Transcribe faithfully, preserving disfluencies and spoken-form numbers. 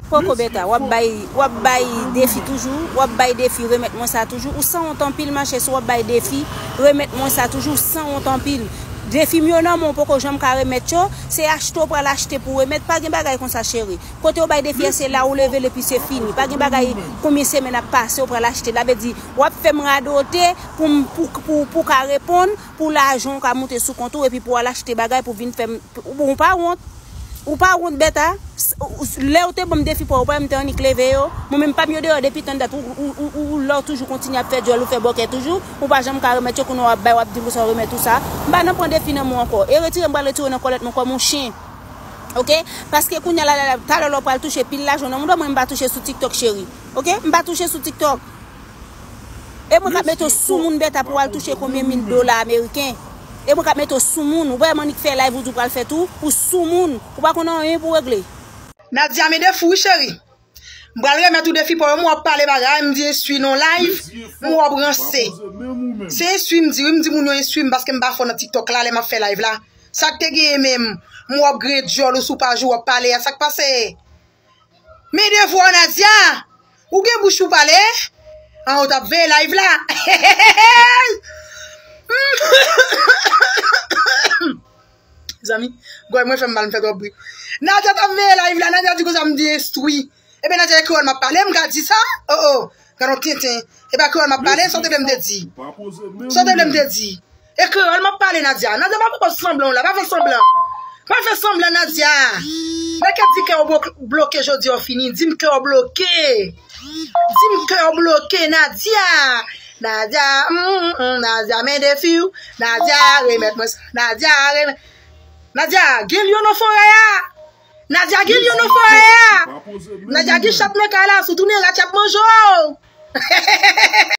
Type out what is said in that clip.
Poko Beta, w ap bay, w ap bay defi toujou, w ap bay defi remèt mwen sa toujou. Ou sanwont anpil, mache, si w ap bay defi remèt mwen sa toujou, ou sanwont anpil. Defi m yo nan men w, poko janm ka remèt yo, se achte w pral achte pou remèt, pa gen bagay konsa, cheri. Kote w bay defi a, se la ou leve l epi se fini. Pa gen bagay konbyen semèn ap pase, w pral achte. Sa vle di, w ap fè m radote pou m, pou, pou, pou ka reponn, pou lajan w ka moute sou kont ou, epi pou w al achte bagay pou vin fè m, ou, ou pa wont. Ou pa wont, Beta. S-, ou, lè w te ban m defi pou w, ou pa wè m te annik leve yo. Mwen menm pa m yo deyò depi tann dat. Ou, ou, ou, ou, ou lè w toujou kontinye ap fè dyòl, ou fè bòkè toujou. Ou pa janm ka remèt yo, kounye a w ap bay, w ap di konsa w remèt ou sa. M pa nan pran defi nan men w ankò. E retire m pral retire w nan kòlèt mwen kòm yon chen. Oke? Paske kounye a la, la, la, talè lè w pral touche pil lajan nan mouda mwen, m pa touche sou TikTok, cheri. Oke? M pa touche sou TikTok. E mwen k ap mete w sou moun, Beta, pou w al touche konbyen mil dola ameriken. E mwen k ap mete w sou moun. Ou pa wè m annik fè live, ou di w pral fè tou, ou sou moun. Ou pa konn anyen pou w regle. Nadia, men defi wi, cheri. M pral remèt ou defi pou w, m wè w ap pale bagay, m di ensui non live, m wè w ap ranse. Se ensui m di wi, m di moun yo ensui m paske m pa fò nan TikTok la, lè m ap fè live la. Sa k te genyen menm, m wè w ap griyen dyòl ou sou paj ou, w ap pale a, sa k pase? Men defi w, Nadia, ou gen bouch pou pale? An, ou t ap veye live la. Zanmi, gòy mwen fè m mal, m fè twòp bri. Nadia t ap veye live la, Nadia di konsa m di ensui. Ebyen, Nadia, e kreyòl m ap pale, m ka di sa? Oh, oh, gad yon tenten. E pa kreyòl m ap pale, sa w te vle m te di? Sa w te vle m te di? E kreyòl m ap pale, Nadia. Nadia, pa fè sanblan w la, pa fè sanblan. Pa fè sanblan, Nadia. Mwen ka di kè w blo-, bloke jodi a w fini. Di m kè w bloke. Di m kè w bloke, Nadia. Nadia, mm, mm, Nadia, men defi w. Nadia, remèt mwen sa. Nadia, remèt. Nadia, gen lyon nan forè a. Nadia, gen lyon nan forè a. Nadia, gen chat nan kay la. Si w tounen rat, y ap manje w.